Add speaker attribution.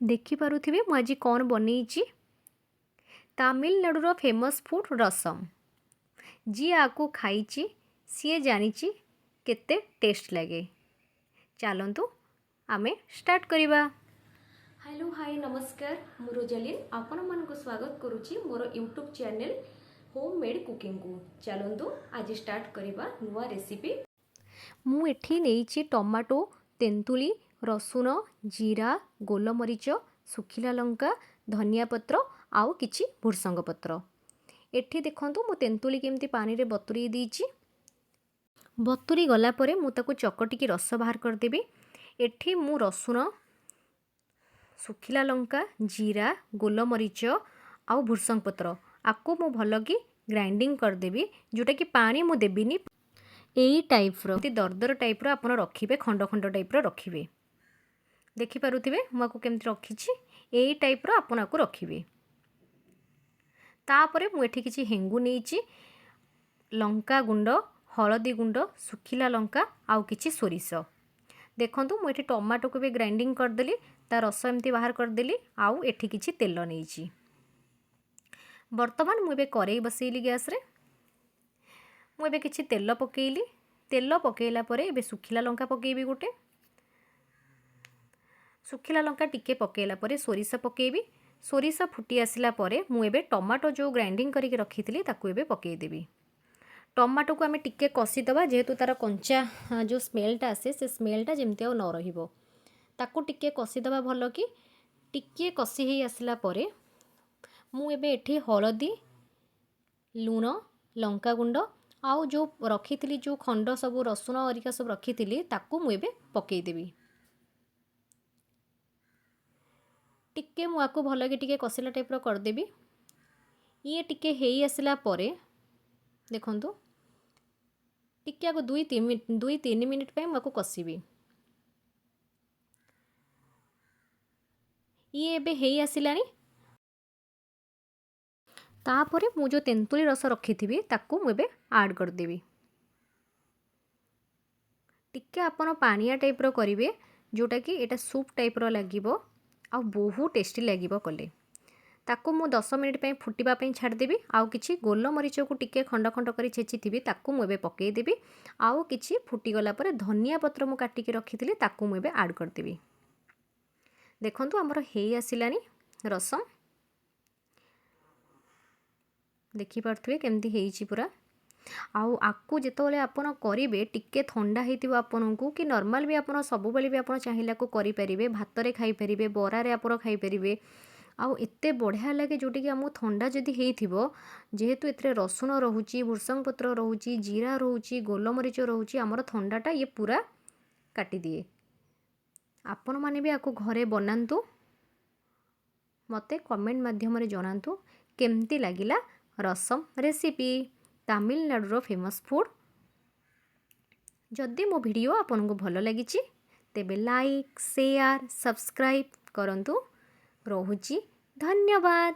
Speaker 1: ଦେଖିପାରୁଥିବେ ମୁଁ ଆଜି କ'ଣ ବନେଇଛି। ତାମିଲନାଡ଼ୁର ଫେମସ୍ ଫୁଡ଼୍ ରସମ। ଯିଏ ଆକୁ ଖାଇଛି, ସିଏ ଜାଣିଛି କେତେ ଟେଷ୍ଟ ଲାଗେ। ଚାଲନ୍ତୁ, ଆମେ ଷ୍ଟାର୍ଟ କରିବା। ହ୍ୟାଲୋ, ହାଇ, ନମସ୍କାର। ମୁଁ ରୋଜାଲିନ୍ ଆପଣମାନଙ୍କୁ ସ୍ୱାଗତ କରୁଛି ମୋର ୟୁଟ୍ୟୁବ୍ ଚ୍ୟାନେଲ୍ ହୋମ୍ ମେଡ଼୍ କୁକିଂକୁ। ଚାଲନ୍ତୁ, ଆଜି ଷ୍ଟାର୍ଟ କରିବା ନୂଆ ରେସିପି। ମୁଁ ଏଠି ନେଇଛି ଟମାଟୋ, ତେନ୍ତୁଳି, ରସୁଣ, ଜିରା, ଗୋଲମରିଚ, ଶୁଖିଲା ଲଙ୍କା, ଧନିଆ ପତ୍ର ଆଉ କିଛି ଭୃସଙ୍ଗ ପତ୍ର। ଏଠି ଦେଖନ୍ତୁ, ମୁଁ ତେନ୍ତୁଳି କେମିତି ପାଣିରେ ବତୁରେଇ ଦେଇଛି। ବତୁରି ଗଲା ପରେ ମୁଁ ତାକୁ ଚକଟିକି ରସ ବାହାର କରିଦେବି। ଏଠି ମୁଁ ରସୁଣ, ଶୁଖିଲା ଲଙ୍କା, ଜିରା, ଗୋଲମରିଚ ଆଉ ଭୃସଙ୍ଗ ପତ୍ର ଆକୁ ମୁଁ ଭଲକି ଗ୍ରାଇଣ୍ଡିଙ୍ଗ କରିଦେବି, ଯେଉଁଟାକି ପାଣି ମୁଁ ଦେବିନି। ଏଇ ଟାଇପ୍ର, ଏମିତି ଦରଦର ଟାଇପ୍ର ଆପଣ ରଖିବେ, ଖଣ୍ଡ ଖଣ୍ଡ ଟାଇପ୍ର ରଖିବେ। ଦେଖିପାରୁଥିବେ ମୁଁ ଆକୁ କେମିତି ରଖିଛି। ଏଇ ଟାଇପ୍ର ଆପଣ ଆକୁ ରଖିବେ। ତାପରେ ମୁଁ ଏଠି କିଛି ହେଙ୍ଗୁ ନେଇଛି, ଲଙ୍କା ଗୁଣ୍ଡ, ହଳଦୀ ଗୁଣ୍ଡ, ଶୁଖିଲା ଲଙ୍କା ଆଉ କିଛି ସୋରିଷ। ଦେଖନ୍ତୁ, ମୁଁ ଏଠି ଟମାଟୋକୁ ବି ଗ୍ରାଇଣ୍ଡିଙ୍ଗ କରିଦେଲି, ତା ରସ ଏମିତି ବାହାର କରିଦେଲି ଆଉ ଏଠି କିଛି ତେଲ ନେଇଛି। ବର୍ତ୍ତମାନ ମୁଁ ଏବେ କରେଇ ବସେଇଲି ଗ୍ୟାସ୍ରେ। ମୁଁ ଏବେ କିଛି ତେଲ ପକାଇଲି। ତେଲ ପକାଇଲା ପରେ ଏବେ ଶୁଖିଲା ଲଙ୍କା ପକାଇବି ଗୋଟେ। ଶୁଖିଲା ଲଙ୍କା ଟିକେ ପକାଇଲା ପରେ ସୋରିଷ ପକାଇବି। ସୋରିଷ ଫୁଟି ଆସିଲା ପରେ ମୁଁ ଏବେ ଟମାଟୋ ଯେଉଁ ଗ୍ରାଇଣ୍ଡିଙ୍ଗ କରିକି ରଖିଥିଲି, ତାକୁ ଏବେ ପକାଇଦେବି। ଟମାଟୋକୁ ଆମେ ଟିକେ କଷିଦେବା, ଯେହେତୁ ତା'ର କଞ୍ଚା ଯେଉଁ ସ୍ମେଲଟା ଆସେ, ସେ ସ୍ମେଲଟା ଯେମିତି ଆଉ ନ ରହିବ। ତାକୁ ଟିକେ କଷିଦେବା ଭଲ କି। ଟିକିଏ କଷି ହେଇ ଆସିଲା ପରେ ମୁଁ ଏବେ ଏଠି ହଳଦୀ, ଲୁଣ, ଲଙ୍କାଗୁଣ୍ଡ ଆଉ ଯେଉଁ ରଖିଥିଲି, ଯେଉଁ ଖଣ୍ଡ ସବୁ ରସୁଣ ହରିକା ସବୁ ରଖିଥିଲି, ତାକୁ ମୁଁ ଏବେ ପକାଇଦେବି। ଟିକେ ମୁଁ ଆକୁ ଭଲକି ଟିକେ କଷିଲା ଟାଇପ୍ର କରିଦେବି। ଇଏ ଟିକେ ହେଇ ଆସିଲା ପରେ ଦେଖନ୍ତୁ, ଟିକେ ଆକୁ 2-3 ମିନିଟ୍ ପାଇଁ ମୁଁ ଆକୁ କଷିବି। ଇଏ ଏବେ ହେଇ ଆସିଲାଣି। ତାପରେ ମୁଁ ଯେଉଁ ତେନ୍ତୁଳି ରସ ରଖିଥିବି, ତାକୁ ମୁଁ ଏବେ ଆଡ଼୍ କରିଦେବି। ଟିକେ ଆପଣ ପାଣିଆ ଟାଇପ୍ର କରିବେ, ଯେଉଁଟାକି ଏଇଟା ସୁପ୍ ଟାଇପ୍ର ଲାଗିବ ଆଉ ବହୁତ ଟେଷ୍ଟି ଲାଗିବ କଲେ। ତାକୁ ମୁଁ 10 ମିନିଟ୍ ପାଇଁ ଫୁଟିବା ପାଇଁ ଛାଡ଼ିଦେବି। ଆଉ କିଛି ଗୋଲମରିଚକୁ ଟିକେ ଖଣ୍ଡ ଖଣ୍ଡ କରି ଛେଚିଥିବି, ତାକୁ ମୁଁ ଏବେ ପକାଇଦେବି। ଆଉ କିଛି ଫୁଟିଗଲା ପରେ ଧନିଆ ପତ୍ର ମୁଁ କାଟିକି ରଖିଥିଲି, ତାକୁ ମୁଁ ଏବେ ଆଡ଼୍ କରିଦେବି। ଦେଖନ୍ତୁ, ଆମର ହେଇ ଆସିଲାଣି ରସମ। ଦେଖିପାରୁଥିବେ କେମିତି ହେଇଛି ପୁରା। ଆଉ ଆକୁ ଯେତେବେଳେ ଆପଣ କରିବେ, ଟିକେ ଥଣ୍ଡା ହେଇଥିବ ଆପଣଙ୍କୁ କି ନର୍ମାଲ୍ ବି, ଆପଣ ସବୁବେଳେ ବି ଆପଣ ଚାହିଁଲେ ଆକୁ କରିପାରିବେ। ଭାତରେ ଖାଇପାରିବେ, ବରାରେ ଆପଣ ଖାଇପାରିବେ ଆଉ ଏତେ ବଢ଼ିଆ ଲାଗେ, ଯେଉଁଟାକି ଆମକୁ ଥଣ୍ଡା ଯଦି ହେଇଥିବ, ଯେହେତୁ ଏଥିରେ ରସୁଣ ରହୁଛି, ଭୃସଙ୍ଗ ପତ୍ର ରହୁଛି, ଜିରା ରହୁଛି, ଗୋଲମରିଚ ରହୁଛି, ଆମର ଥଣ୍ଡାଟା ଇଏ ପୁରା କାଟିଦିଏ। ଆପଣମାନେ ବି ଆକୁ ଘରେ ବନାନ୍ତୁ। ମୋତେ କମେଣ୍ଟ ମାଧ୍ୟମରେ ଜଣାନ୍ତୁ କେମିତି ଲାଗିଲା ରସମ ରେସିପି, ତାମିଲନାଡ଼ୁର ଫେମସ୍ ଫୁଡ଼୍। ଯଦି ମୋ ଭିଡ଼ିଓ ଆପଣଙ୍କୁ ଭଲ ଲାଗିଛି, ତେବେ ଲାଇକ୍, ସେୟାର, ସବସ୍କ୍ରାଇବ୍ କରନ୍ତୁ। ରହୁଛି, ଧନ୍ୟବାଦ।